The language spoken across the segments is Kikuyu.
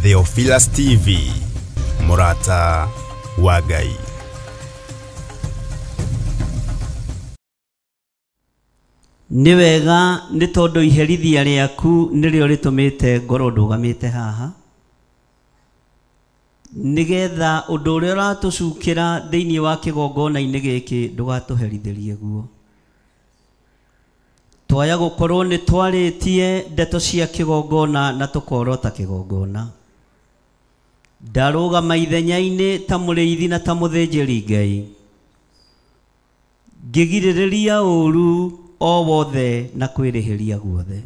Theophilus TV, mũrata wa Ngai. Nĩ wega nĩ tondũ iherithia rĩaku nĩrĩo rĩtũmĩte ngorwo ndũgamĩte haha, nĩgetha ũndũ ũrĩa ũratũcukĩra thĩinĩ wa kĩgongona-inĩ gĩkĩ ndũgatũherithĩrie guo. Twaya gũkorwo nĩ twarĩtie ndeto cia kĩgongona na tũkorota kĩgongona. Ndarũgama ithenya-inĩ ta mũrĩithi na ta mũthĩnjĩri Ngai, ngĩgirĩrĩria ũũru o wothe na kwĩrĩhĩria guothe.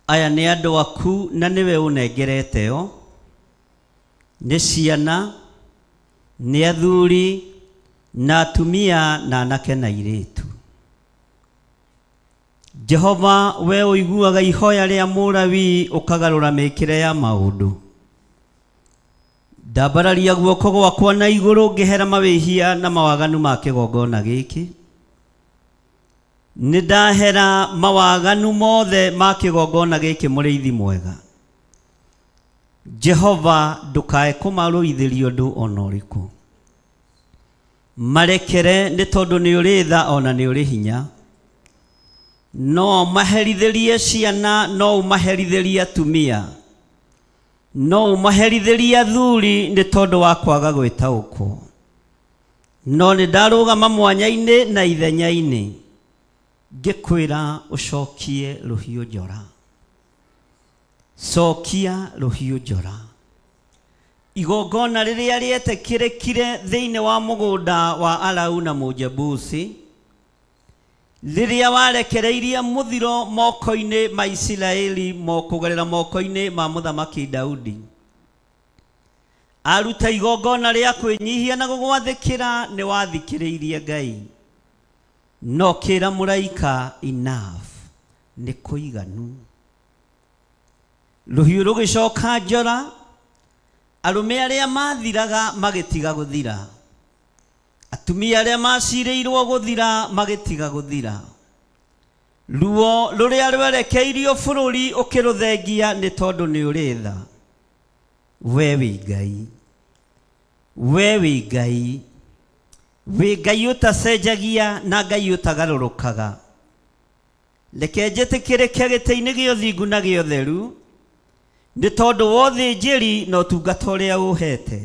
Aya nĩ andũ aku na nĩwe ũnengerete o, nĩ ciana, nĩ athuri, na atumia, na anake na airĩtu. Jehova, we ũiguaga ihoya rĩa Mũlawi ũkagarũra mĩkĩre ya maũndũ. Ndambararia guoko gwakwa na igũrũ ngĩhera mawĩhia na mawaganu ma kĩgongona gĩkĩ. Nĩ ndahera mawaganu mothe ma kĩgongona gĩkĩ, mũrĩithi mwega. Jehova, ndũkae kũmarũithĩria ũndũ ona ũrĩkũ. Marekere nĩ tondũ nĩ ũrĩ tha ona nĩ ũrĩ hinya. No ũmaherithĩrie ciana, no ũmaherithĩrie atumia, no ũmaherithĩrie athuri nĩ tondũ wa kwaga gwĩtaũkwo. No nĩ ndarũgama mwanya-inĩ na ithenya-inĩ ngĩkwĩra ũcokie rũhiũ njora. Cokia rũhiũ njora. Igongona rĩrĩa rĩetĩkĩrĩkire thĩinĩ wa mũgũnda wa Arauna Mũjebusi, rĩrĩa warekereirie mũthiro moko-inĩ ma Isiraeli kũgerera moko-inĩ ma mũthamaki Daudi, aruta igongona rĩa kwĩnyihia na gũgwathĩkĩra, nĩ wathikĩrĩirie Ngai. No kĩra mũraika enough, nĩ kũiganu. Rũhiũ rũgĩcoka njora, arũme arĩa mathiraga magĩtiga gũthira, atumia arĩa macirĩirwo gũthira magĩtiga gũthira. Ruo rũrĩa rwerekeirio bũrũri ũkĩrũthengia nĩ tondũ nĩ ũrĩ tha. We wĩ Ngai, we wĩ Ngai, wĩ Ngai ũtacenjagia na Ngai ũtagarũrũkaga. Reke njĩtĩkĩrĩke gĩtĩ-inĩ gĩa ũthingu na gĩa ũtheru, nĩ tondũ wa ũthĩnjĩri na ũtungata ũrĩa ũhete.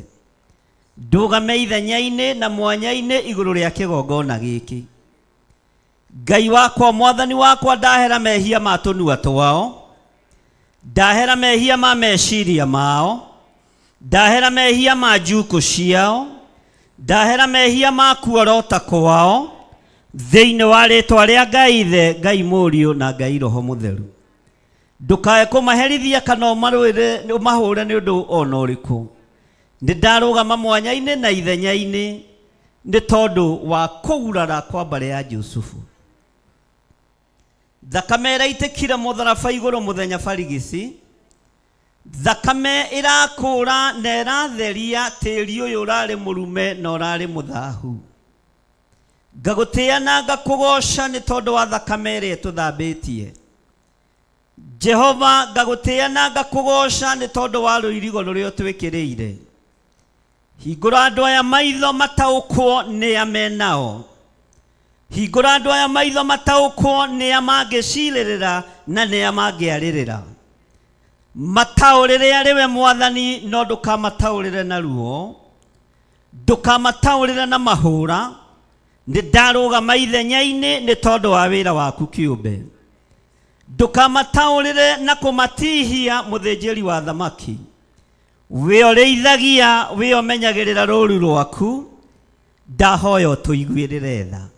Ndũgame ithenya-inĩ na mwanya-inĩ igũrũ rĩa kĩgongona gĩkĩ. Ngai wakwa, mwathani wakwa, ndahera mehia ma tũnua twao, ndahera mehia ma meciria mao, ndahera mehia ma njukũ ciao, ndahera mehia ma kuorota kwao, thĩinĩ wa rĩtwa rĩa Ngai Ithe, Ngai Mũriũ na Ngai Roho Mũtheru. Ndũkae kũmaherithia kana ũmarũĩre, ũmahũre nĩ ũndũ ona ũrĩkũ. Nĩ ndarũgama mwanya-inĩ na ithenya-inĩ nĩ tondũ wa kũgurara kwa mbarĩ ya Jusufu. Thakame ĩraitĩkire mũtharaba igũrũ mũthenya barigisi, thakame ĩrakũra na ĩratheria tĩri ũyũ ũrarĩ mũrume na ũrarĩ mũthahu. Ngagũtĩĩa na ngakũgoca nĩ tondũ wa thakame ĩrĩa ĩtũthambĩtie. Jehova, ngagũtĩĩa na ngakũgoca nĩ tondũ wa rũirigo rũrĩa ũtwĩkĩrĩire. Hingũra andũ aya maitho mataũkwo nĩ a menao. Hingũra andũ aya maitho mataũkwo nĩ a mangĩcirĩrĩra na nĩ a mangĩarĩrĩra. Mataũrĩre arĩ we mwathani, no ndũkamataũrĩre na ruo, ndũkamataũrĩre na mahũra. Nĩ ndarũgama ithenya-inĩ nĩ tondũ wa wĩra waku kĩũmbe. Ndũkamataũrĩre na kũmatihia mũthĩnjĩri wa thamaki. We ũrĩithagia, we ũmenyagĩrĩra rũũru rwaku. Ndahoya ũtũiguĩrĩre tha,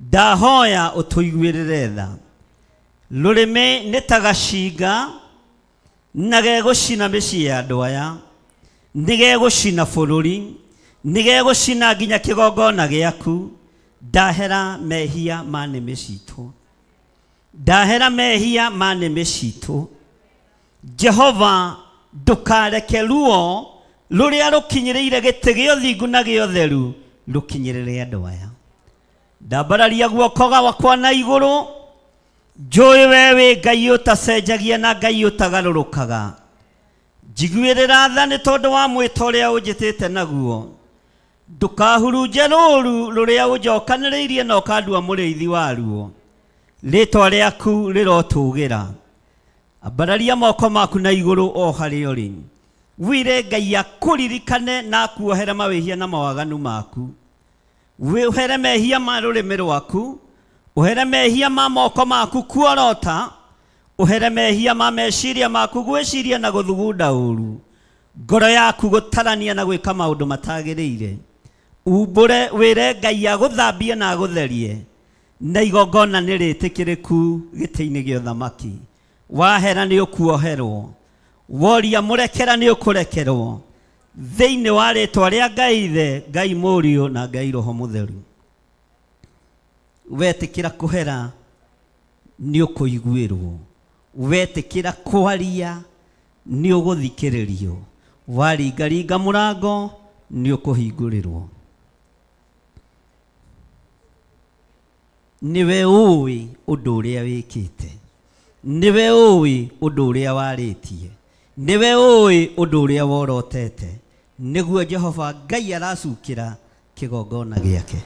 ndahoya ũtũiguĩrĩre tha. Rũrĩmĩ nĩ ta gacinga na gegũcina mĩciĩ ya andũ aya, nĩ gegũcina bũrũri, nĩ gegũcina nginya kĩgongona gĩaku. Ndahera mehia ma nĩmĩ citũ, ndahera mehia ma nĩmĩ citũ. Jehova, ndũkareke ruo rũrĩa rũkinyĩrĩire gĩtĩ gĩa ũthingu na gĩa ũtheru rũkinyĩrĩre andũ aya. Ndambararia guoko gwakwa na igũrũ, Njũĩ we wĩ Ngai ũtacenjagia na Ngai ũtagarũrũkaga. Njiguĩrĩra tha nĩ tondũ wa mwĩto ũrĩa ũnjĩtĩte naguo. Ndũkahurunje rũũru rũrĩa ũnjokanĩrĩirie na ũkandua mũrĩithi waruo. Rĩtwa rĩaku rĩrotũgĩra. Ambararia moko maku na igũrũ o harĩa ũrĩ. Wire Ngai akũririkane na akuohere mawĩhia na mawaganu maku. Ũhere mehia ma rũrĩmĩ rwaku, ũhere mehia ma moko maku kuorota, ũhere mehia ma meciria maku gwĩciria na gũthugunda ũru, ngoro yaku gũtarania na gwĩka maũndũ matagĩrĩire. Umbũre wĩre Ngai agũthambie na agũtherie, na igongona nĩ rĩtĩkĩrĩku gĩtĩ-inĩ gĩa ũthamaki. Wahera nĩ ũkuoherwo, woria mũrekera nĩ ũkũrekerwo, thĩinĩ wa rĩtwa rĩa Ngai Ithe, Ngai Mũriũ na Ngai Roho Mũtheru. Wetĩkĩra kũhera nĩ ũkũiguĩrwo, wetĩkĩra kwaria nĩ ũgũthikĩrĩrio, waringaringa mũrango nĩ ũkũhingũrĩrwo. Nĩwe ũĩ ũndũ ũrĩa wĩkĩte, nĩwe ũĩ ũndũ ũrĩa warĩtie, nĩwe ũĩ ũndũ ũrĩa worotete, nĩguo Jehova Ngai aracukĩra kĩgongona gĩake.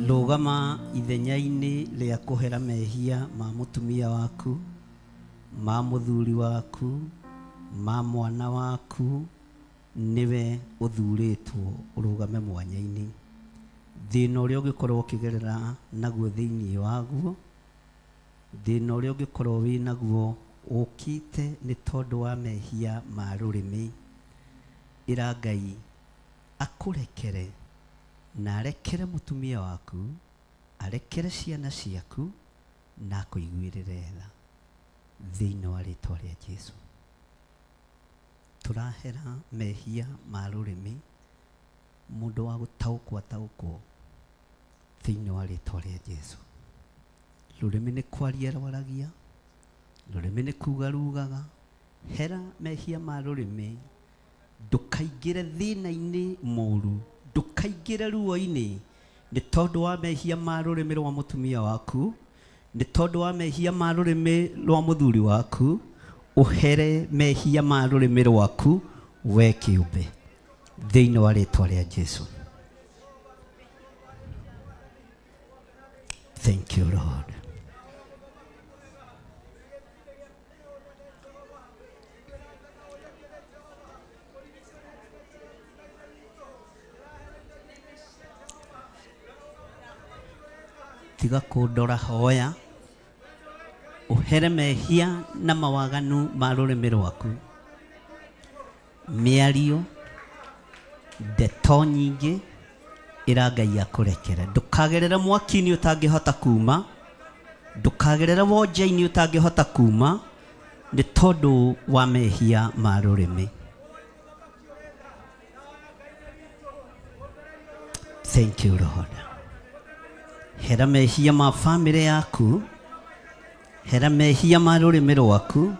Rũgama ithenya-inĩ rĩa kũhera mehia ma mũtumia waku, ma mũthuri waku, ma mwana waku, nĩwe ũthurĩtwo ũrũgame mwanya-inĩ. Thĩna ũrĩa ũngĩkorwo ũkĩgerera naguo thĩinĩ waguo, thĩna ũrĩa ũngĩkorwo wĩ naguo ũkĩte nĩ tondũ wa mehia ma rũrĩmĩ, ĩra Ngai akũrekere na arekere mũtumia waku, arekere ciana ciaku, na akũiguĩrĩre tha thĩinĩ wa rĩtwa rĩa Jesu. Tũrahera mehia ma rũrĩmĩ, mũndũ wa gũtaũkwo ataũkwo thĩinĩ wa rĩtwa rĩa Jesu. Rũrĩmĩ nĩ kwaria rwaragia, rũrĩmĩ nĩ kuga rugaga. Hera mehia ma rũrĩmĩ, ndũkaingĩre thĩna-inĩ mũru, ndũkaingĩre ruo-inĩ nĩ tondũ wa mehia ma rũrĩmĩ rwa mũtumia waku, nĩ tondũ wa mehia ma rũrĩmĩ rwa mũthuri waku. Ũhere mehia ma rũrĩmĩ rwaku we kĩũmbe thĩinĩ wa rĩtwa rĩa Jesu. Thank you, Lord. Tiga kũndora, hoya ũhere mehia na mawaganu ma rũrĩmĩ rwaku. Mĩario, ndeto nyingĩ, ĩra Ngai akũrekere. Ndũkagerere mwaki-inĩ ũtangĩhota kuma, ndũkagerere wonja-inĩ ũtangĩhota kuma nĩ tondũ wa mehia ma rũrĩmĩ. Thank you, Lord. Hera mehia ma famĩlĩ yaku, hera mehia ma rũrĩmĩ rwaku,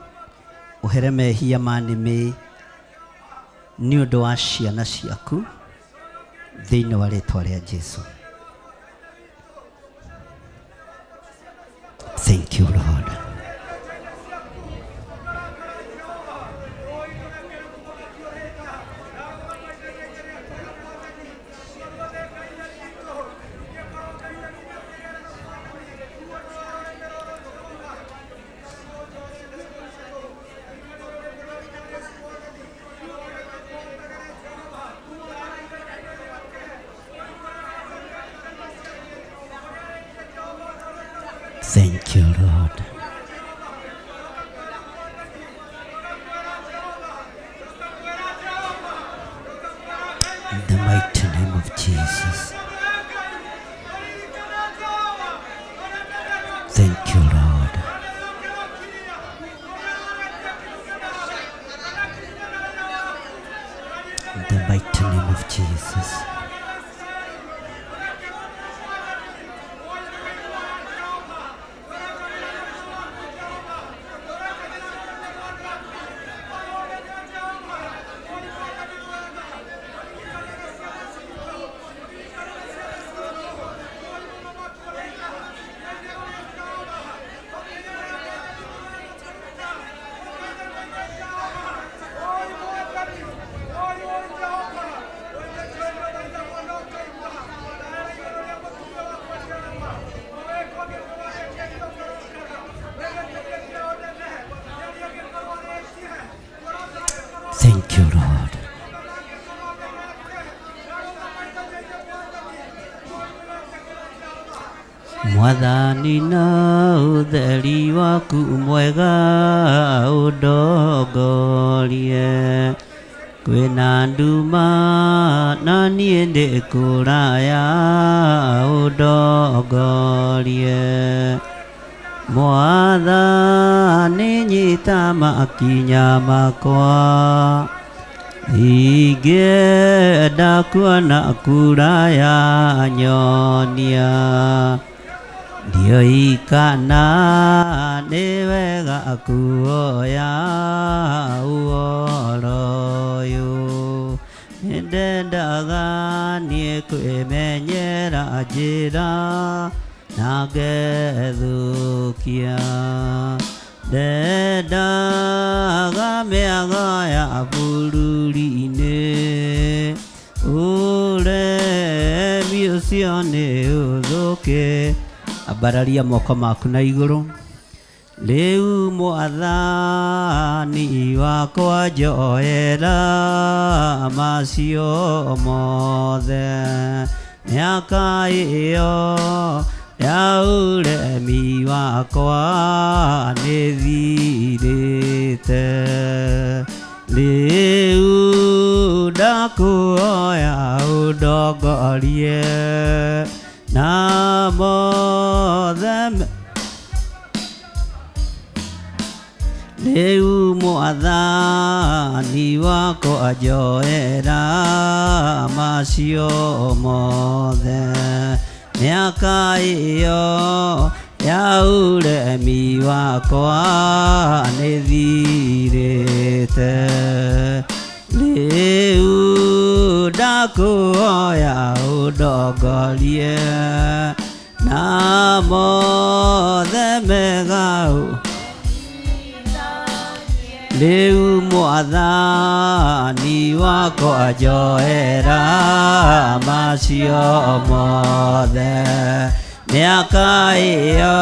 ũhere mehia ma nĩmĩ nĩ ũndũ wa ciana ciaku thĩinĩ wa rĩtwa rĩa Jesu. Thank you, Lord. Thank you, Lord. In the mighty name of Jesus. Thank you, Lord. In the mighty name of Jesus. Thank you, Lord. Mwathani na ũtheri waku mwega ũndongorie, kwĩna nduma na niĩ ndĩ kũraya ũndongorie. Mwathani nyita makinya makwa, ingĩenda kuona kũraya nyonia. Ndiũĩ kana nĩ wega kuoya ũhoro ũyũ, nĩndendaga niĩ kwĩmenyera njĩra na ngethũkia. Ndendaga mĩago ya bũrũri-inĩ, ũremi Ũcio nĩ ũthũke. Ambararia moko maku na igũrũ. Rĩu mwathani wakwa njoera macio mothe, mĩaka ĩyo ya ũremi wakwa nĩ thirĩte. Rĩu ndakuoya ũndongorie na mothe. Rĩu mwathani wakwa njoera macio mothe, mĩaka ĩyo ya ũremi wakwa nĩ thirĩte. Rĩu ndakuoya ũndongorie na mothe mega. Rĩu mwathani wakwa njoera macio mothe, mĩaka ĩyo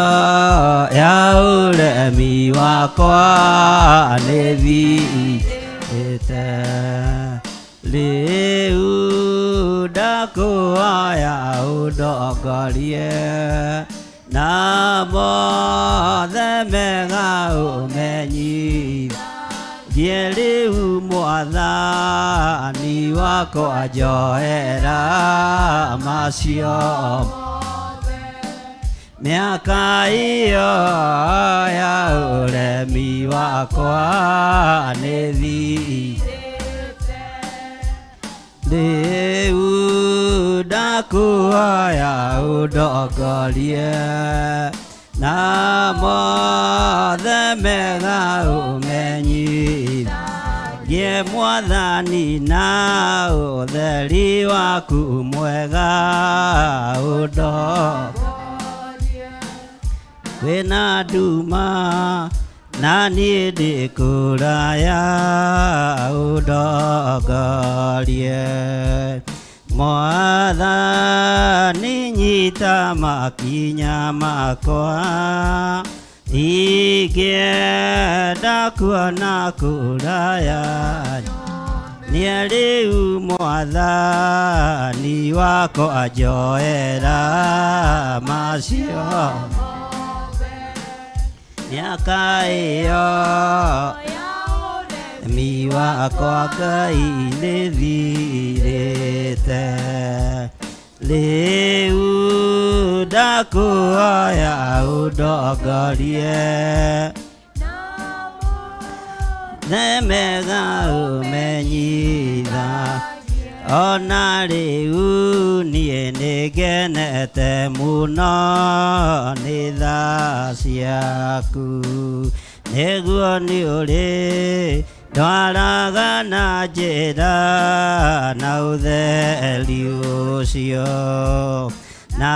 ya ũremi wakwa nĩ thirĩte. Rĩu ndakuoya ũndongorie na mothe mega ũmenyithie. Rĩu mwathani wakwa njoera macio, mĩaka ĩyo ya ũremi wakwa nĩ thirĩte. Rĩu ndakuoya ũndongorie na mothe mega ũmenyithagie. Mwathani na ũtheri waku mwega ũndongorie. Kwĩna nduma na niĩ ndĩ kũraya ũndongorie. Mwathani nyita makinya makwa, ingĩenda kuona kũraya. Niĩ rĩu mwathani wakwa njoera macio, mĩaka ĩyo ũremi wakwa Ngai nĩ thirĩte. Rĩu ndakuoya ũndongorie mega ũmenyitha. Ona rĩu niĩ nĩngenete mũno nĩ tha ciaku, nĩguo nĩ ũrĩ ndwaraga na njĩra na ũtheri ũcio, na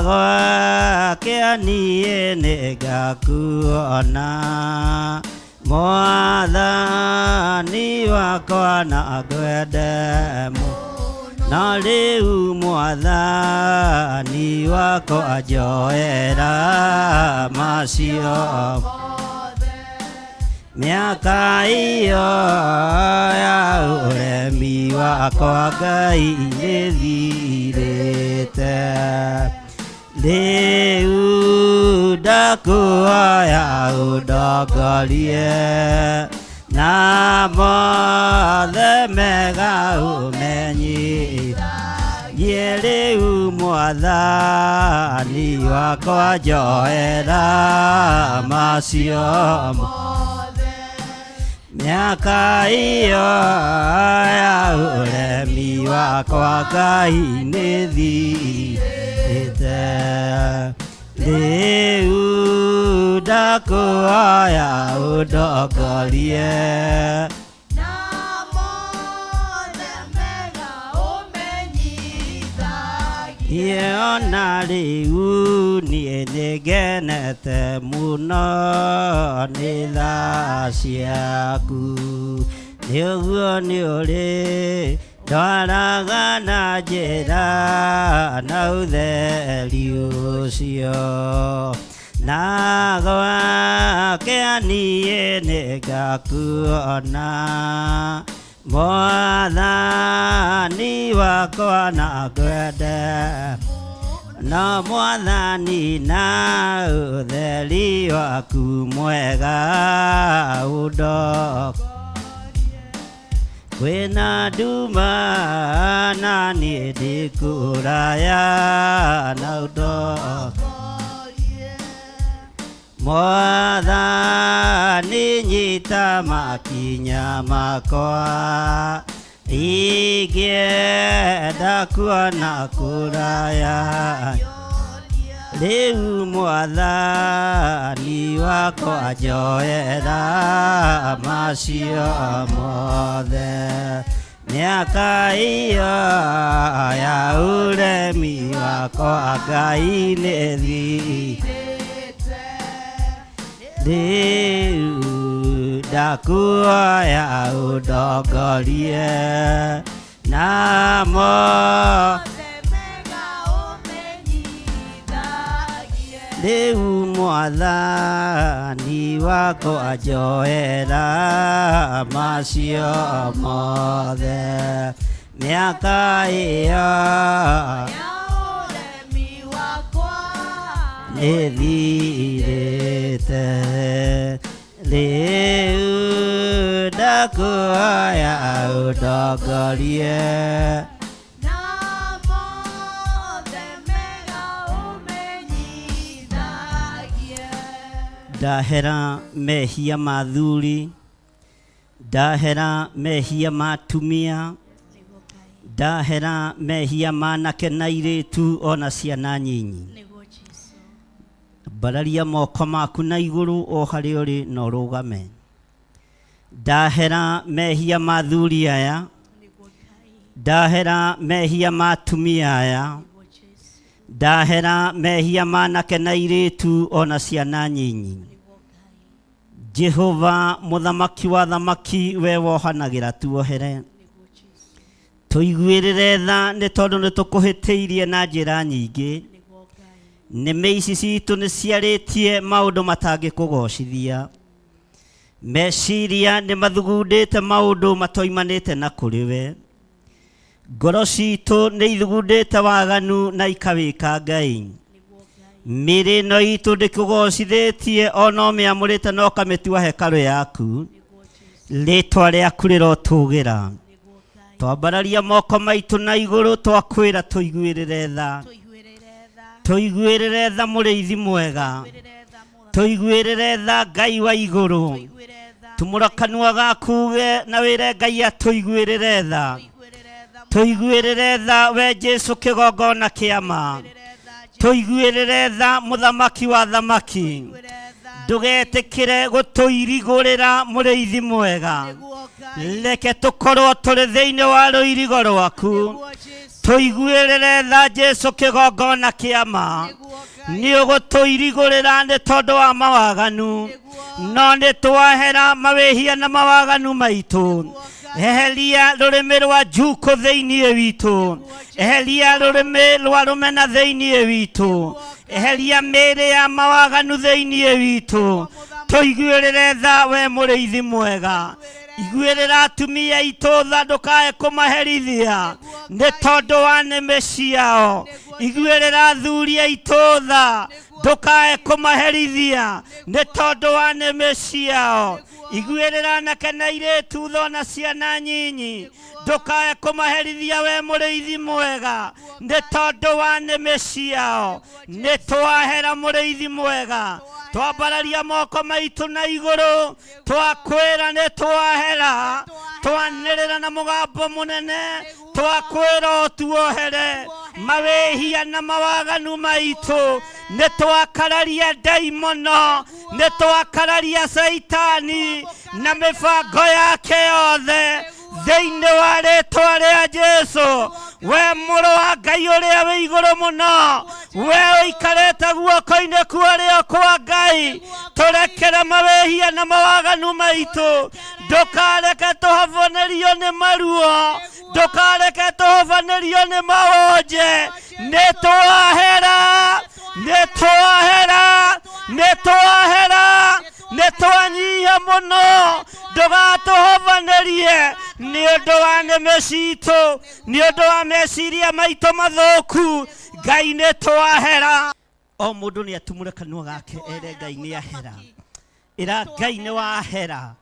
gwakĩa niĩ nĩngakuona. Mwathani wakwa na ngwende mũno. Rĩu mwathani wakwa njoera macio, mĩaka ĩyo ya ũremi wakwa Ngai nĩ thirĩte. Rĩu ndakuoya ũndongorie na mothe mega ũmenyithagie. Rĩu mwathani wakwa njoera macio, mĩaka ĩyo ya ũremi wakwa Ngai nĩ thirĩte. Rĩu ndakuoya ũndongorie na mothe mega ũmenyithagie. Ona rĩu niĩ nĩngenete mũno nĩ tha ciaku, nĩguo nĩ ũrĩ Ndwaraga na njĩra na ũtheri ũcio na gwake niĩ nĩngakuona Mwathani wakwa na ngwende no Mwathani na ũtheri waku mwega ũndo kwĩna nduma na niĩ ndĩ kũraya na ũndo Mwathani nyita makinya makwa ingĩenda kuona kũraya rĩu Mwathani wakwa njoera macio mothe mĩaka ĩyo ya ũremi wakwa Ngai nĩ thirĩte rĩu ndakuoya ũndongorie namo rĩu Mwathani wakwa njoera macio mothe mĩaka ĩyo ya ũremi wakwa nĩthirĩte rĩu ndakuoya ũndongorie na mothe mega ũmenyithagie Ndahera mehia ma thuri ndahera mehia ma atumia ndahera mehia ma anake na airĩtu ona ciana nyinyi nĩguo Jesũ mbararia moko maku na igũrũ o harĩa ũrĩ na ũrũgame ndahera mehia ma thuri aya nĩguo Ngai ndahera mehia ma atumia aya nĩguo Jesũ ndahera mehia ma anake na airĩtu ona ciana nyinyi nĩguo Ngai Jehova mũthamaki wa thamaki we wohanagĩra tuohere nĩguo Jesũ tũiguĩrĩre tha nĩ tondũ nĩ tũkũhĩtĩirie na njĩra nyingĩ nĩguo Ngai nĩmĩ ici citũ nĩ ciarĩtie maũndũ matangĩkũgocithia meciria nĩ mathugundĩte maũndũ matoimanĩte na kũrĩ we ngoro citũ nĩ ithugundĩte waganu na ikawĩka Ngai nĩguo Ngai mĩĩrĩ ĩno itũ ndĩkũgocithĩtie ona ũmĩamũrĩte na ũkamĩtua hekarũ yaku nĩguo Jesũ rĩtwa rĩaku rĩrotũgĩra nĩguo Ngai twambararia moko maitũ na igũrũ twakwĩra tũiguĩrĩre tha tũiguĩrĩre tha tũiguĩrĩre tha mũrĩithi mwega tũiguĩrĩre tha Mwathani tũiguĩrĩre tha Ngai wa igũrũ tũiguĩre tha tumũra kanua gaku uge na wĩre Ngai atũiguĩrĩre tha tũiguĩrĩre tha tũiguĩrĩre tha we Jesũ kĩgongona kĩa ma tũiguĩrĩre tha Jesũ tũiguĩrĩre tha mũthamaki wa thamaki tũiguĩrĩre tha ndũgetĩkĩre gũtũirigũrĩra mũrĩithi mwega nĩguo Ngai reke tũkorwo tũrĩ thĩinĩ wa rũirigo rwaku nĩguo Jesũ tũiguĩrĩre tha Jesũ kĩgongona kĩa ma nĩguo Ngai nĩ ũgũtũirigũrĩra nĩ tondũ wa mawaganu nĩguo no nĩ twahera mawĩhia na mawaganu maitũ eheria rũrĩmĩ rwa njukũ thĩinĩ witũ eheria rũrĩmĩ rwa rũmena thĩinĩ witũ eheria mĩĩrĩ ya mawaganu thĩinĩ witũ tũiguĩrĩre tha we mũrĩithi mwega iguĩrĩra atumia aitũ tha ndũkae kũmaherithia nĩ tondũ wa nĩmĩ ciao iguĩrĩra athuri aitũ tha ndũkae kũmaherithia nĩ tondũ wa nĩmĩ ciao iguĩrĩra anake na airĩtu tha ona ciana nyinyi ndũkae kũmaherithia we mũrĩithi mwega nĩ tondũ wa nĩmĩ ciao nĩ twahera mũrĩithi mwega twambararia moko maitũ na igũrũ twakwĩra nĩ twahera twanĩrĩra na mũgambo mũnene twakwĩra ũtuohere mawĩhia na mawaganu maitũ nĩ twakararia ndaimono nĩ twakararia caitani na mĩbango yake yothe thĩinĩ wa rĩtwa rĩa Jesũ we mũrũ wa Ngai ũrĩa wĩ igũrũ mũno We ũikarĩte guoko-inĩ kwa ũrĩo kwa Ngai, tũrekere mawĩhia na mawaganu maitũ. Ndũkareke tũhobanĩrio nĩ maruo, ndũkareke tũhobanĩrio nĩ mawonje. Nĩ twahera, nĩ twahera, nĩ twahera, nĩ twanyihia mũno. Ndũgatũhobanĩrie nĩ ũndũ wa nĩmĩ citũ, nĩ ũndũ wa meciria maitũ mathũku. Ngai nĩ twahera. O mũndũ nĩ atumũre kanua gake ere Ngai nĩ ahera. Ĩra Ngai nĩ wahera.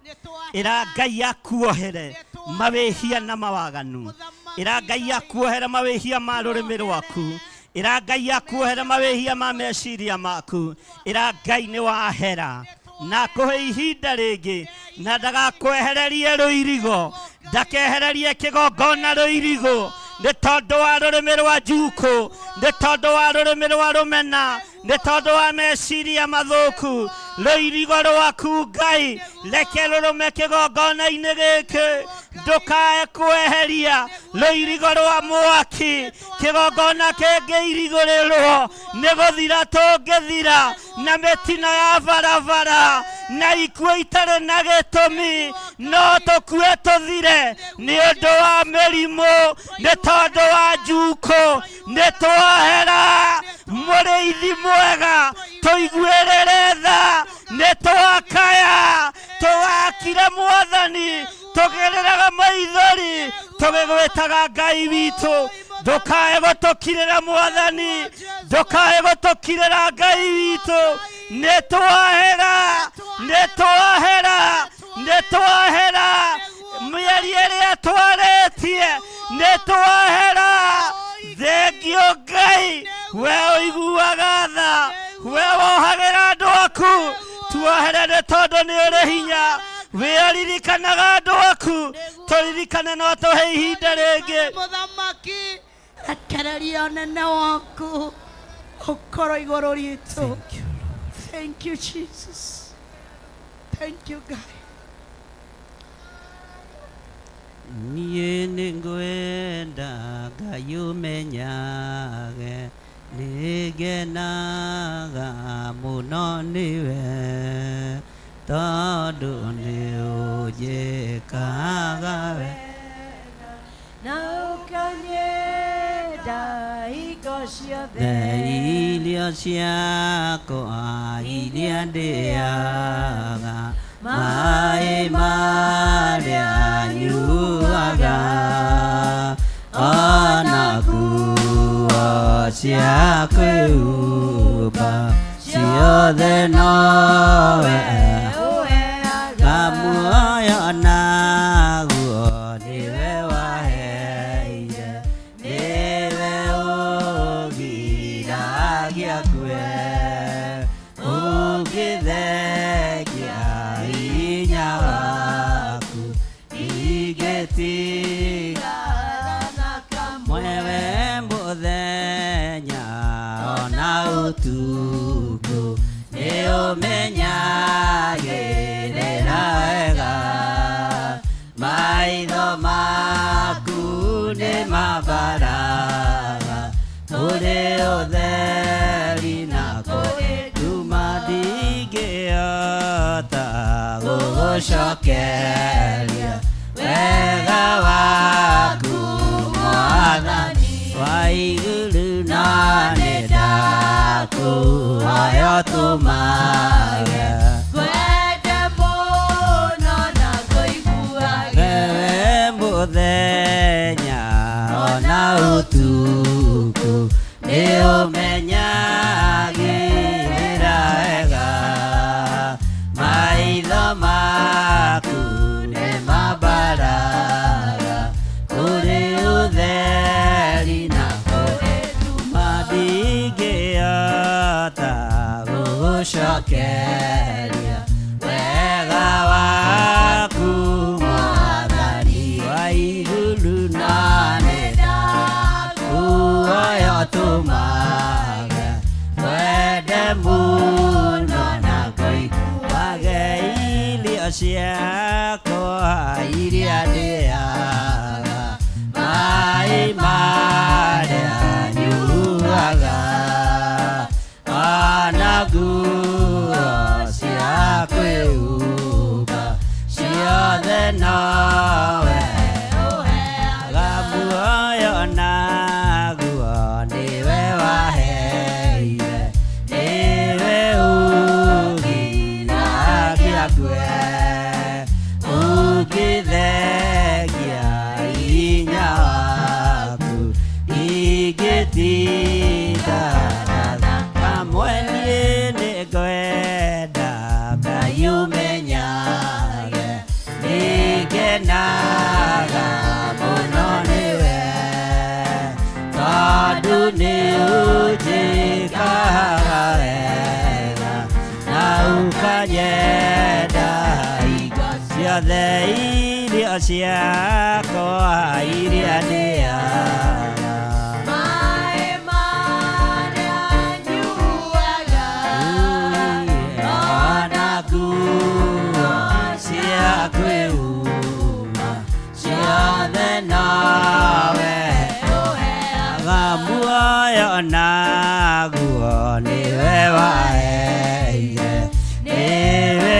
Ĩra Ngai akuohere mawĩhia na mawaganu. Ĩra Ngai akuohere mawĩhia ma rũrĩmĩ rwaku. Ĩra Ngai akuohere mawĩhia ma meciria maku. Ĩra Ngai nĩ wahera na kũhe ihinda rĩngĩ, na ndagakwehererie rũirigo, ndakehererie kĩgongona rũirigo, nĩ tondũ wa rũrĩmĩ rwa njukũ, nĩ tondũ wa rũrĩmĩ rwa rũmena, nĩ tondũ wa meciria mathũku. Rũirigo rwaku Ngai reke rũrũme kĩgongona-inĩ gĩkĩ, ndũkae kweheria rũirigo rwa mwaki. Kĩgongona kĩngĩirigũrĩrwo nĩ gũthira tũngĩthira na mĩtino ya barabara na ikuũ itarĩ na gĩtũmi. No tũkue tũthire nĩ ũndũ wa mĩrimũ, nĩ tondũ wa njukũ. Nĩ twahera. Mũrĩithi mwega, tũiguĩrĩre tha. Nĩ twakaya, tũgakire Mwathani, tũgereraga maithori, tũgĩgwĩtaga Ngai witũ. Ndũkae gũtũkirĩra Mwathani, ndũkae gũtũkirĩra Ngai witũ. Nĩ twahera, nĩ twahera, nĩ twahera. Mĩario ĩrĩa twarĩtie nĩ twahera. Thengio Ngai, we ũiguaga tha, we wohagĩra andũ aku. Tuohere nĩ tondũ nĩ ũrĩ hinya. We ũririkanaga andũ aku, tũririkane no tũhe ihinda rĩngĩ. Mũthamaki, rekereria ũnene waku ũkorwo igũrũ ritũ. Thank you, Jesus. Thank you, God. Niĩ nĩngwenda Ngai ũmenyage, nĩngenaga mũno nĩwe, tondũ nĩ ũnjĩkaga wega na ũkanyenda hingo ciothe. Irio ciakwa iria ndĩaga, maĩ marĩa nyuaga, ona nguo cia kwĩhumba ciothe nowe Kamuoyo naguo nĩwe waheire, nĩwe ũgiragia ngue, ũngĩthengia hinya waku ingĩtiga mwewe mũthenya ona ũtukũ, nĩ ũmenyagĩrĩra wega. Maitho maku nĩ mabaraga kũrĩ ũtheri na kũrĩ nduma, ndingĩhota gũgũcokeria wega waku Mwathani wa igũrũ, na nĩ ndakũhoya ũtũmage Ngwende mũno na ngũiguage wewe mũthenya ona ũtukũ, nĩ ũmenyagĩrĩra wega. Maitho maku nĩ mabaraga kũrĩ ũtheri na kũrĩ nduma, ndingĩhota gũgũcokeria wega waku Mwathani wa igũrũ, na nĩ ndakũhoya ũtũmage ngwende mũno na ngũiguage irio ciakwa iria ndĩaga, maĩ marĩa nyuaga, nguo cia kwĩhumba ciothe nowe ũheaga muoyo naguo nĩwe waheire nĩwe ũgiragia ngue ũngĩthengia hinya waku ingĩtinda kamwe niĩ nĩngwenda Ngai ũmenyage nĩngenaga mũno nĩwe tondũ nĩũnjĩkaga wega na ũkanyenda hingo ciothe irio ciakwa iria ndĩaga Maĩ marĩa nyuaga ona nguo cia kwĩhumba ciothe nowe ũheaga muoyo naguo nĩwe waheire nĩwe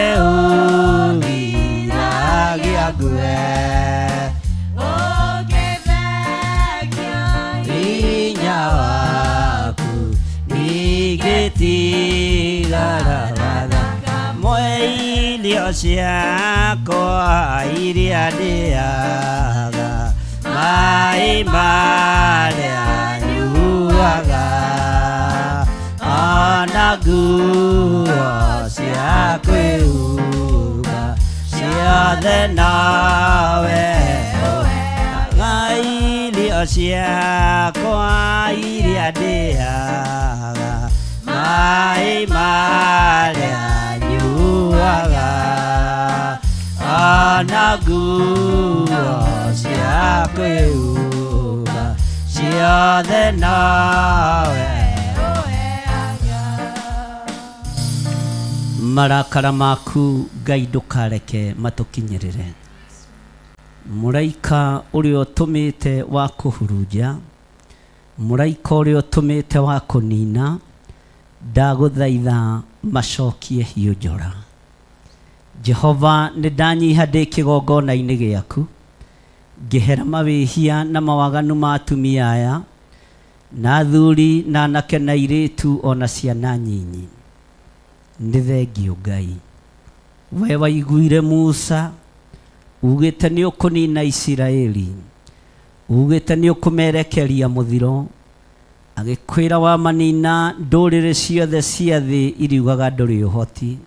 ũgiragia ngue ũngĩthengia hinya waku ingĩtigara kamwe irio ciakwa iria ndĩaga maĩ marĩa nyuaga ona nguo cia kwĩhumba ciothe nowe ũheaga irio ciakwa iria ndĩaga maĩ marĩa nyuaga ona nguo cia kwĩhumba ciothe nowe ũheaga. Marakara maku Ngai ndũkareke matũkinyĩrĩre. Mũraika ũrĩa ũtũmĩte wa kũhurunja, mũraika ũrĩa ũtũmĩte wa kũnina, ndagũthaitha macokie hiũ njora. Jehova nĩ ndanyiha ndĩ kĩgongona-inĩ gĩaku, ngĩhera mawĩhia na mawaganu ma atumia aya na athuri na anake na airĩtu ona ciana nyinyi. Nĩ thengio Ngai, we waiguire Musa ugĩte nĩ ũkũnina Isiraeli, ugĩte nĩ ũkũmerekeria mũthiro, agĩkwĩra wamanina ndũrĩrĩ ciothe cia thĩ iriugaga ndũrĩ ũhoti.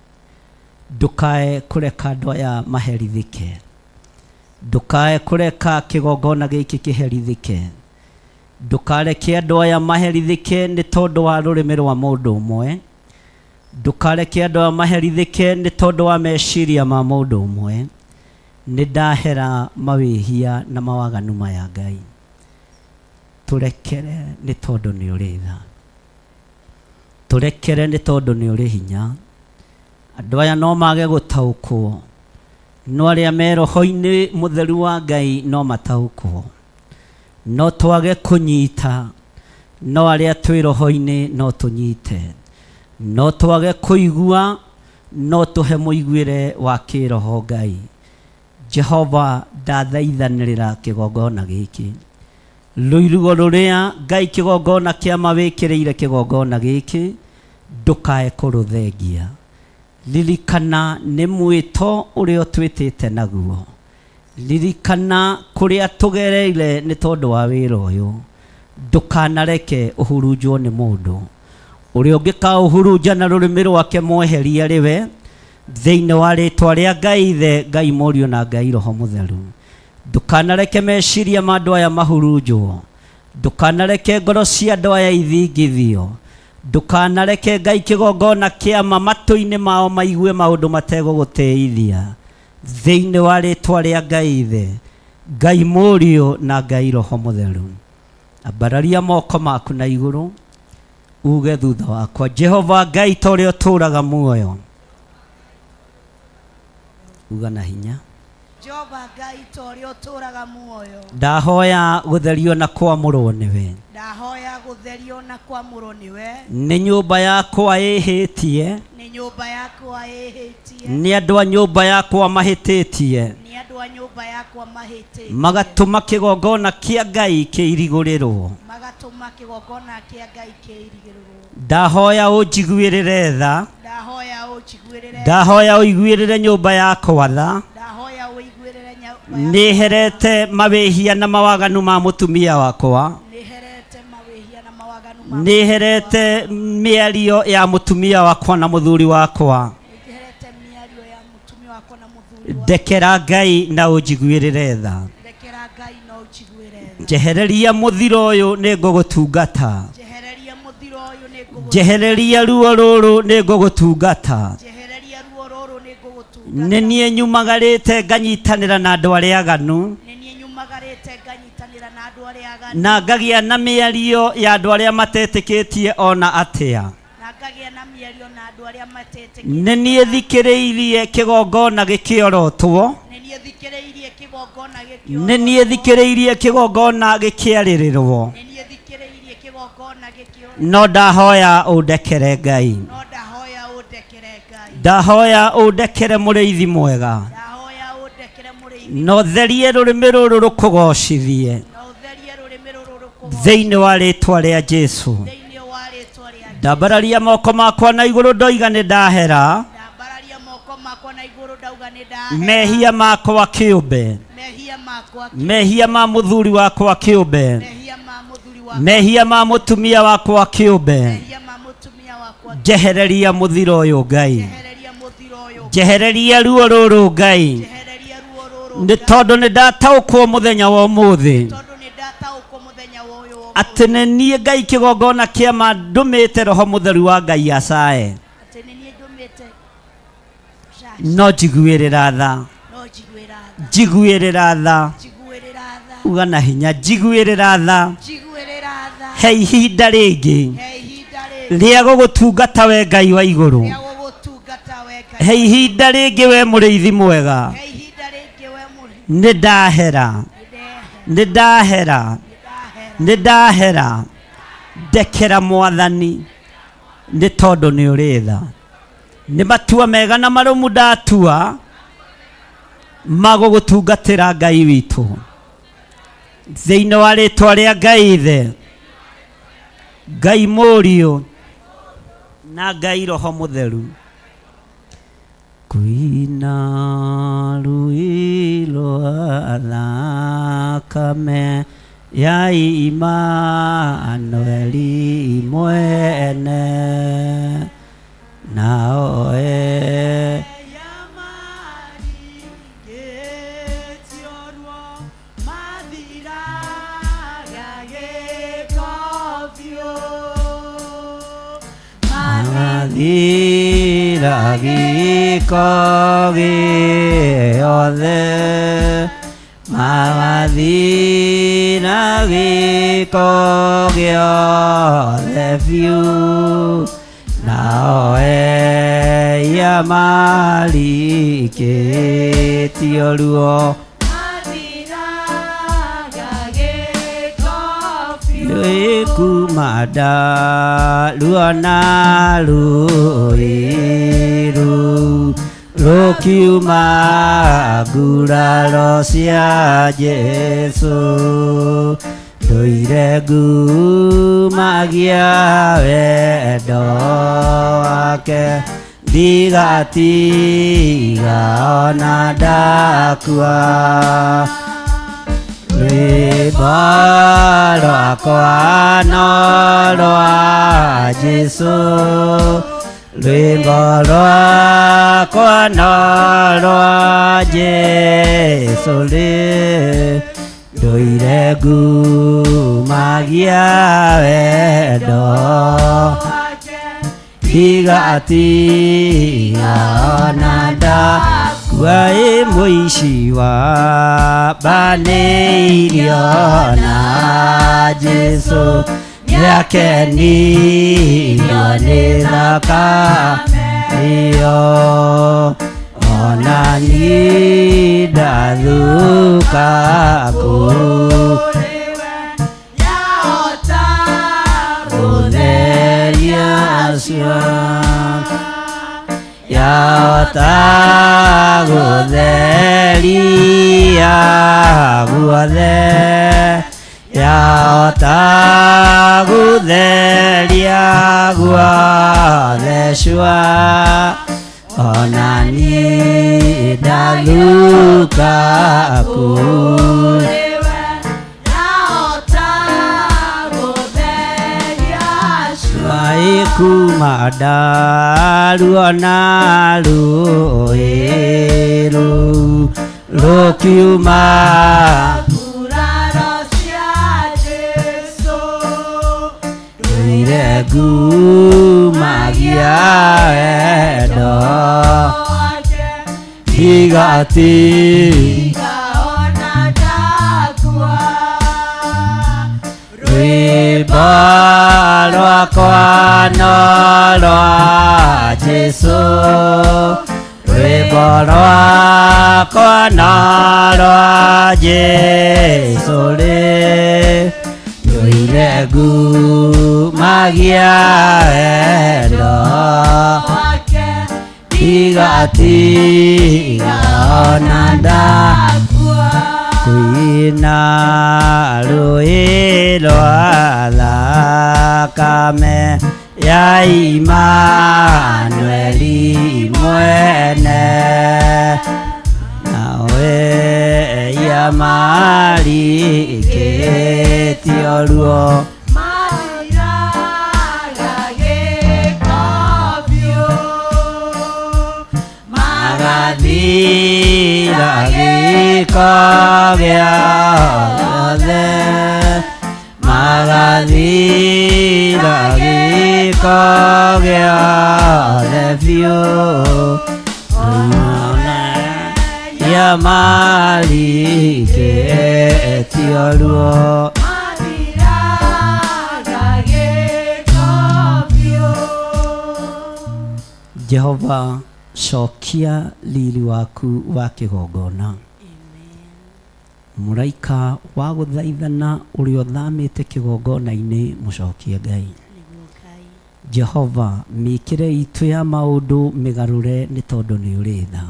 Ndũkae kũreka andũ aya maherithĩke, ndũkae kũreka kĩgongona gĩkĩ kĩherithĩke, ndũkareke andũ aya maherithĩke nĩ tondũ wa rũrĩmĩ rwa mũndũ ũmwe, ndũkareke andũ aya maherithĩke nĩ tondũ wa meciria ma mũndũ ũmwe. Nĩ ndahera mawĩhia na mawaganu maya Ngai, tũrekere nĩ tondũ nĩ ũrĩ tha, tũrekere nĩ tondũ nĩ ũrĩ hinya. Andũ aya no mage gũtaũkwo, no arĩa me roho-inĩ mũtheru wa Ngai no mataũkwo, no twage kũnyita, no arĩa twĩ roho-inĩ no tũnyite, no twage kũigua, no tũhe mũiguĩre wa kĩroho Ngai. Jehova ndathaithanĩrĩra kĩgongona gĩkĩ, rũirigo rũrĩa Ngai kĩgongona kĩa mawĩkĩrĩire kĩgongona gĩkĩ ndũkae kũrũthengia. Ririkana nĩ mwĩto ũrĩa ũtwĩtĩte naguo, ririkana kũrĩa tũgereire nĩ tondũ wa wĩra ũyũ. Ndũkanareke ũhurunjwo nĩ mũndũ ũrĩa ũngĩkaũhurunja na rũrĩmĩ rwake mweherie rĩwe thĩinĩ wa rĩtwa rĩa Ngai Ithe, Ngai Mũriũ na Ngai Roho Mũtheru. Ndũkanareke meciria ma andũ aya mahurunjwo, ndũkanareke ngoro cia andũ aya ithingithio, ndũkanareke Ngai kĩgongona kĩama matũ-inĩ mao maigue maũndũ mategũgũtĩithia thĩinĩ wa rĩtwa rĩa Ngai Ithe, Ngai Mũriũ na Ngai Roho Mũtheru. Ambararia moko maku na igũrũ uge thutha wakwa, Jehova Ngai ta ũrĩa ũtũũraga muoyo, uga na hinya. Jehova Ngai ta ũrĩa ũtũũraga muoyo, ndahoya gũtherio na kwamũrwo nĩwe. Ndahoya gũtherio na kwamũrwo nĩwe. Nĩ nyũmba yakwa ĩhĩtie, Nĩ nyũmba yakwa ĩhĩtie, nĩ andũ a nyũmba yakwa mahĩtĩtie, nĩ andũ a nyũmba yakwa mahĩtĩtie, magatũma kĩgongona kĩa Ngai kĩirigũrĩrwo. Magatũma kĩgongona kĩa Ngai kĩirigĩrĩrwo. Ndahoya ũnjiguĩrĩre tha, Ndahoya ũnjiguĩrĩre, ndahoya ũiguĩrĩre nyũmba yakwa tha. Ndahoya ũiguĩrĩre nyũmba. Nĩherete mawĩhia na mawaganu ma mũtumia wakwa, Nĩherete mawĩhia na mawaganu ma, nĩherete mĩario ya mũtumia wakwa na mũthuri wakwa. Nĩherete mĩario ya mũtumia wakwa na mũthuri wakwa. Ndekera Ngai na ũnjiguĩrĩre tha. Ndekera Ngai na ũnjiguĩre tha. Njehereria mũthiro ũyũ nĩngũgũtungata. Njehereria mũthiro ũyũ nĩngũgũtungata. Njehereria ruo rũrũ nĩngũgũtungata. Njehereria ruo rũrũ nĩngũgũtungata. Nĩ niĩ nyumagarĩte nganyitanĩra na andũ arĩa aganu, Nĩ niĩ nyumagarĩte nganyitanĩra na andũ arĩa aganu, na ngagĩa na mĩario ya andũ arĩa matetĩkĩtie ona atĩa. Na ngagĩa na mĩario na andũ arĩa matetĩkĩtie. Nĩ niĩ thikĩrĩirie kĩgongona gĩkĩorotwo, Nĩ niĩ thikĩrĩirie kĩgongona gĩkĩorotwo, nĩ niĩ thikĩrĩirie kĩgongona gĩkĩarĩrĩrwo, Nĩ niĩ thikĩrĩirie kĩgongona gĩkĩorotwo, no ndahoya ũndekere Ngai. No ndahoya ũndekere Ngai. Ndahoya ũndekere mũrĩithi mwega, Ndahoya ũndekere mũrĩithi, na ũtherie rũrĩmĩ rũrũ rũkũgocithie na ũtherie rũrĩmĩ rũrũ rũkũgocithie thĩinĩ wa rĩtwa rĩa Jesu. Thĩinĩ wa rĩtwa rĩa. Ndambararia moko makwa na igũrũ ndoiga nĩ ndahera Ndambararia moko makwa na igũrũ ndauga nĩ ndahera mehia makwa kĩũmbe, mehia makwa, mehia ma mũthuri wakwa kĩũmbe, mehia ma mũthuri wakwa, mehia ma mũtumia wakwa kĩũmbe. Mehia ma mũtumia wakwa. Njehereria mũthiro ũyũ Ngai, Njehereria mũthiro ũyũ, njehereria ruo rũrũ Ngai, Njehereria ruo rũrũ, nĩ tondũ nĩ ndataũkwo mũthenya wa ũmũthĩ tondũ nĩ ndataũkwo mũthenya wa ũyũ wa atĩ nĩ niĩ Ngai kĩgongona kĩa ma ndũmĩte Roho Mũtheru wa Ngai acae, atĩ nĩ niĩ ndũmĩte, no njiguĩrĩra tha, no njiguĩra tha, njiguĩrĩra tha, njiguĩrĩra tha, uga na hinya, njiguĩrĩra tha, njiguĩrĩra tha, he ihinda rĩngĩ he ihinda rĩngĩ rĩa gũgũtungata we Ngai wa igũrũ, rĩa gũgũtungata we Ngai, he ihinda rĩngĩ we mũrĩithi mwega. He ihinda rĩngĩ we mũrĩithi. Nĩ ndahera, Nĩ nĩ ndahera, ndahera, nĩ ndahera. Ndekera Mwathani nĩ tondũ nĩ ũrĩ tha. Nĩ matua mega na marũmu ndatua ma gũgũtungatĩra Ngai witũ thĩinĩ wa rĩtwa rĩa Ngai Ithe, Ngai Mũriũ na Ngai Roho Mũtheru. Kwĩna rũĩ rwa thakame ya Imanueli mwene, nao e mathira gĩko gĩothe, mathira gĩko gĩothe biũ, nao eia marikĩtio ruo kuma ruo na rũĩ rũu rũkiuma nguraro cia Jesũ, ndũire ngumagia wendo wake, ndigatiga ona ndakua. Rwĩmbo rwakwa no rwa Jesũ, rwĩmbo rwakwa no rwa Jesũ rĩ, ndũire ngumagia wendo, ndigatiga ona ndakua. Ĩ mũici wa banĩirio na Jesũ, nĩakenirio nĩ thakame ĩyo, ona niĩ ndathuka kũrĩ we yahota gũtheria cua yahota gũtheria guothe yahota gũtheria guothe cua ona niĩ ndathuka kũrĩ we yahota gũtheria cua kuma ndaruona rũĩ rũu rũkiuma nguraro cia Jesũ rũire ngumagia wendo wake ndigati ngaona ndakua rwĩmbo rwakwa no rwa Jesũ rwĩmbo rwakwa no rwa Jesũ rĩ ndũire ngumagia wendo wake ndigatiga ona ndakua kwĩna rũĩ rwa thakame ya Imanueli mwene nawe ya marikĩtio ruo mathiraga gĩko biũ magathira gĩko gĩothe magathira gĩko gĩothe biũ ya marikĩtio ruo mathiraga gĩko biũ. Jehova cokia riri waku wa kĩgongona mũraika wa gũthaithana ũrĩa ũthamĩte kĩgongona-inĩ mũcokie Ngai. Jehova mĩkĩre itũ ya maũndũ mĩgarũre nĩ tondũ nĩ ũrĩ tha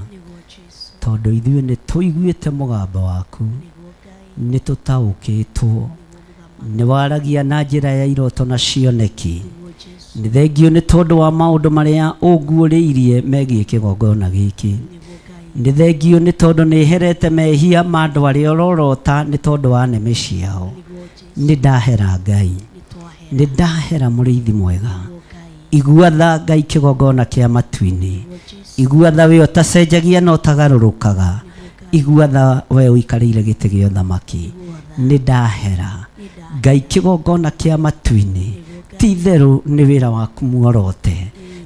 tondũ ithuĩ nĩ tũiguĩte mũgambo waku nĩ tũtaũkĩtwo nĩ waragia na njĩra ya iroto na cioneki nĩ thengio nĩ tondũ wa maũndũ marĩa ũnguũrĩirie megiĩ kĩgongona gĩkĩ nĩ thengio nĩ tondũ nĩ herete mehia ma andũ arĩa ũrorota nĩ tondũ wa nĩmĩ ciao nĩ ndahera Ngai nĩ ndahera mũrĩithi mwega igua tha Ngai kĩgongona kĩa matu-inĩ igua tha we ũtacenjagia na ũtagarũrũkaga igua tha we ũikarĩire gĩtĩ gĩa ũthamaki nĩ ndahera Ngai kĩgongona kĩa matu-inĩ ti itherũ nĩ wĩra waku muorote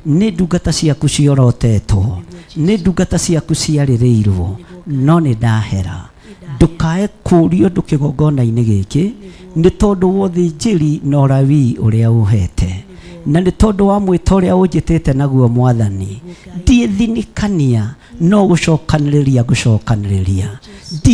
nĩ ndungata ciaku ciorotetwo nĩ ndungata ciaku ciarĩrĩirwo no nĩ ndahera ndũkae kũũrio ũndũ kĩgongona-inĩ gĩkĩ nĩ tondũ wa ũthĩnjĩri na ũrawii ũrĩa ũhete na nĩ tondũ wa mwĩto ũrĩa ũnjĩtĩte naguo mwathani ndiĩthinikania no gũcokanĩrĩria ngũcokanĩrĩria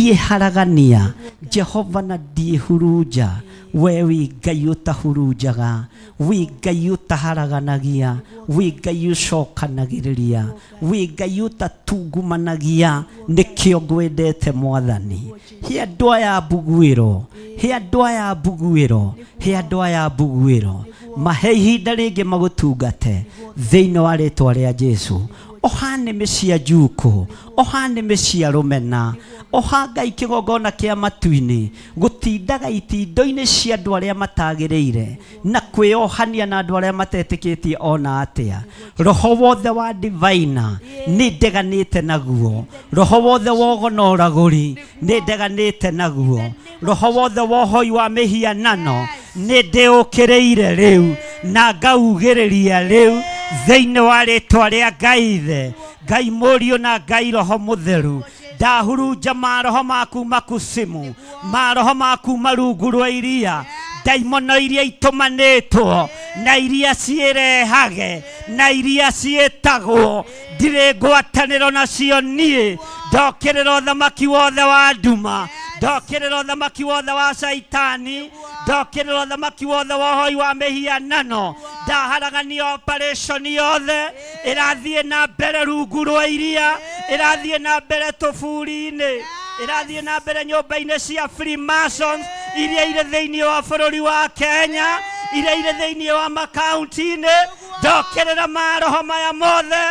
ndiĩharagania Jehova na ndiĩhurunja we wĩ Ngai ũtahurunjaga wĩ Ngai ũtaharaganagia wĩ Ngai ũcokanagĩrĩria wĩ Ngai ũtatungumanagia nĩkĩo ngwendete mwathani he andũ aya mbuguĩro he andũ aya mbuguĩro he andũ aya mbuguĩro mahe ihinda rĩngĩ magũtungate thĩinĩ wa rĩtwa rĩa Jesũ oha nĩmĩ cia njukũ oha nĩmĩ cia rũmena oha Ngai kĩgongona kĩa matu-inĩ gũtindaga itindo-inĩ cia andũ arĩa matagĩrĩire na kwĩohania na andũ arĩa matetĩkĩtie ona atĩa roho wothe wa divina nĩ ndeganĩte naguo roho wothe wa ũgo na ũragũri nĩ ndeganĩte naguo roho wothe wa ũhoi wa mĩhianano nĩ ndĩũkĩrĩire rĩu na ngaugĩrĩria rĩu thĩinĩ wa rĩtwa rĩa Ngai ithe Ngai Mũriũ na Ngai Roho Mũtheru ndahurunja maroho maku makusimu maroho maku marungu rwa iria ndaimono iria itũmanĩtwo na iria ciĩrehage na iria ciĩtagwo ndirĩ ngwatanĩro nacio niĩ Ndokĩrĩra ũthamaki wothe wa nduma, ndokĩrĩra ũthamaki wothe wa caitani, ndokĩrĩra ũthamaki wothe wa ũhoi wa mĩhianano. Ndaharagania operation yothe ĩrathiĩ na mbere rungu rwa iria, ĩrathiĩ na mbere tũburi-inĩ, ĩrathiĩ na mbere nyũmba-inĩ cia Freemasons iria irĩ thĩinĩ wa bũrũri wa Kenya, iria irĩ thĩinĩ wa makaunti-inĩ. Ndokĩrĩra maroho maya mothe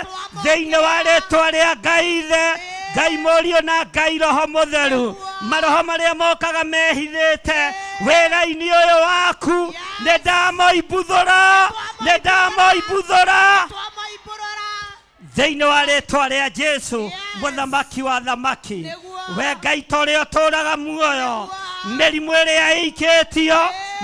thĩinĩ wa rĩtwa rĩa Ngai Ithe, Ngai Mũriũ na Ngai Roho Mũtheru. Maroho marĩa mokaga mehithĩte wĩra-inĩ ũyũ waku, nĩ ndamoimbuthũra, nĩ ndamoimbuthũra thĩinĩ wa rĩtwa rĩa Jesu, mũthamaki wa thamaki. We Ngai ta ũrĩa ũtũũraga muoyo, mĩrimũ ĩrĩa ĩikĩtio,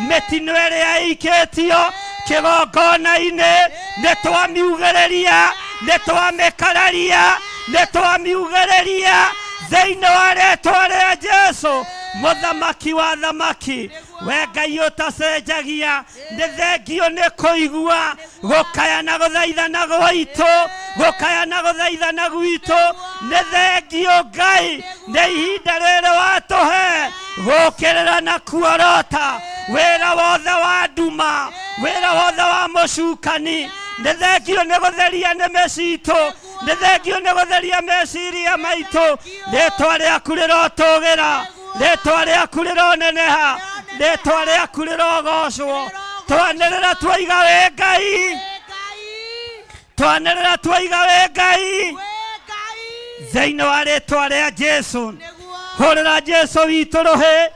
mĩtino ĩrĩa ĩikĩtio kĩgongona-inĩ, nĩ twamiugĩrĩria, nĩ twamĩkararia, nĩ twamiugĩrĩria thĩinĩ wa rĩtwa rĩa Jesu, mũthamaki wa thamaki. We Ngai ũtacenjagia, nĩ thengio nĩ kũigua gũkaya na gũthaithana gwitũ, gũkaya na gũthaithana gwitũ. Nĩ thengio Ngai nĩ ihinda rĩrĩ watũhe gũkĩrĩra na kuorota wĩra wothe wa nduma, wĩra wothe wa mũcukani. Nĩ thengio nĩ gũtheria nĩmĩ citũ, nĩ thengio nĩ gũtheria meciria maitũ. Rĩtwa rĩaku rĩrotũgĩra, rĩtwa rĩaku rĩroneneha, rĩtwa rĩaku rĩrogocwo. Twanĩrĩra twaiga wĩ Ngai, twanĩrĩra twaiga wĩ Ngai thĩinĩ wa rĩtwa rĩa Jesu. Hũrĩra Jesu witũ rũhĩ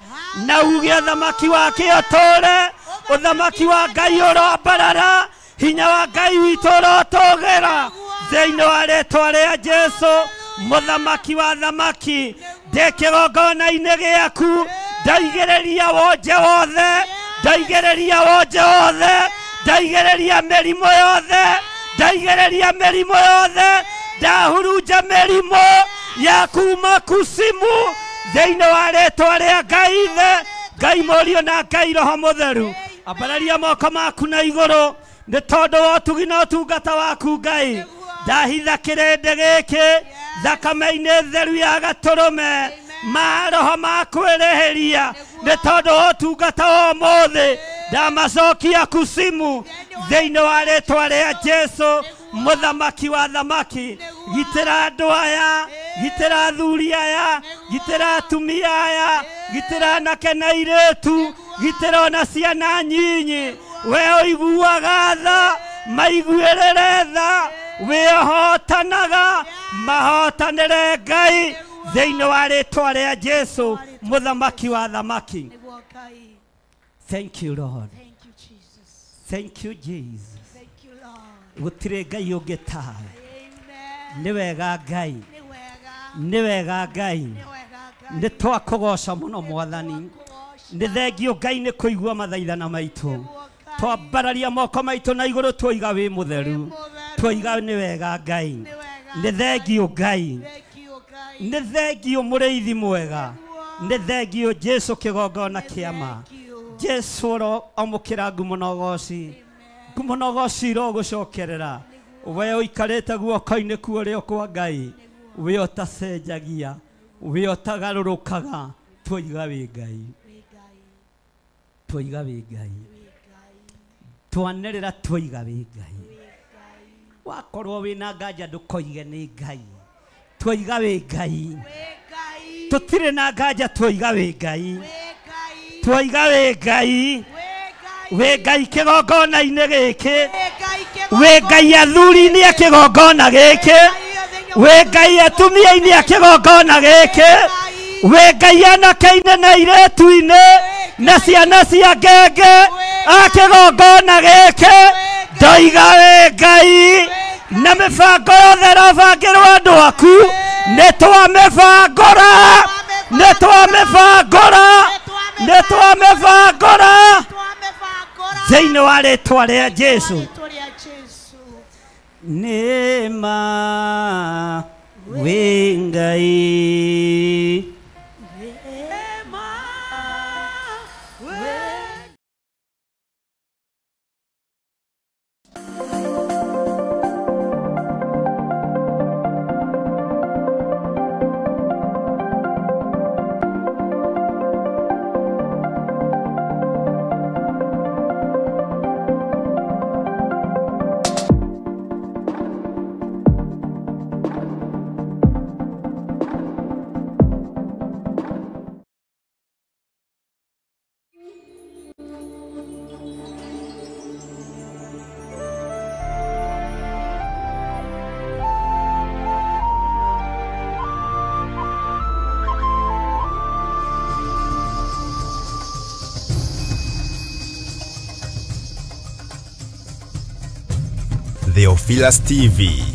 na uge ũthamaki wake ũtũũre, ũthamaki wa Ngai ũroambarara, hinya wa Ngai witũ ũrotũgĩra thĩinĩ wa rĩtwa rĩa Jesu, mũthamaki wa thamaki. Ndĩ kĩgongona-inĩ gĩaku, ndaigĩrĩria wonje wothe, ndaigĩrĩria wonje wothe, ndaigĩrĩria mĩrimũ yothe, ndaigĩrĩria mĩrimũ yothe, ndahurunja mĩrimũ ya kuma kusimu thĩinĩ wa rĩtwa rĩa Ngai Ithe, Ngai Mũriũ na Ngai Roho Mũtheru. Ambararia moko maku na igũrũ nĩ tondũ wa ũtugi na ũtungata waku Ngai. Ndahitha kĩrĩndĩ gĩkĩ thakame-inĩ theru ya gatũrũme, maroho ma kwĩrĩhĩria nĩ tondũ wa ũtungata wa ũmũthĩ. Ndamacokia kusimu thĩinĩ wa rĩtwa rĩa Jesu, mũthamaki wa thamaki. Gitĩra andũ aya, gitĩra athuri aya, gitĩra atumia aya, gitĩra anake na airĩtu, gitĩra ona ciana nyinyi. We ũiguaga tha, maiguĩrĩre tha, wĩhotanaga, mahotanĩre Ngai thĩinĩ wa rĩtwa rĩa Jesu, mũthamaki wa thamaki. Thank you, Lord. Thank you, Jesus. Thank you, Jesus. Thank you, Lord. Gũtirĩ Ngai ũngĩ tawe. Amen. Nĩ wega Ngai, Nĩ wega. nĩ wega Ngai, Nĩ wega Ngai. nĩ twakũgoca mũno Mwathani. Nĩ thengio Ngai nĩ kũigua mathaithana maitũ. Twambararia moko maitũ na igũrũ twoiga wĩ mũtheru, twoiga nĩ wega Ngai. Nĩ thengio Ngai, Thank you, Ngai. nĩ thengio mũrĩithi mwega, nĩ thengio Jesu kĩgongona kĩama. Jesu ũro amũkĩra ngumo na ũgoci, ngumo na ũgoci irogũcokerera. We ũikarĩte guoko-inĩ kwa ũrĩo kwa Ngai, we ũtacenjagia, we ũtagarũrũkaga, twoiga wĩ Ngai, twoiga wĩ Ngai, twanĩrĩra twoiga wĩ Ngai. Wakorwo wĩna nganja ndũkoige nĩ Ngai, twoiga wĩ Ngai. Tũtirĩ na nganja twoiga wĩ Ngai, twoiga wĩ Ngai, wĩ Ngai kĩgongona-inĩ gĩkĩ, wĩ Ngai athuri-inĩ a kĩgongona gĩkĩ, wĩ Ngai atumia-inĩ a kĩgongona gĩkĩ, wĩ Ngai anake-inĩ na airĩtu-inĩ na ciana cia ngenge a kĩgongona gĩkĩ. Ndoiga wĩ Ngai na mĩbango yothe ĩrabangĩrwo andũ aku, nĩ twamĩbangũra, nĩ twamĩbangũra, nĩ twamĩbangũra thĩinĩ wa rĩtwa rĩa Jesu. Nĩ ma wĩ Ngai. Theophilus TV.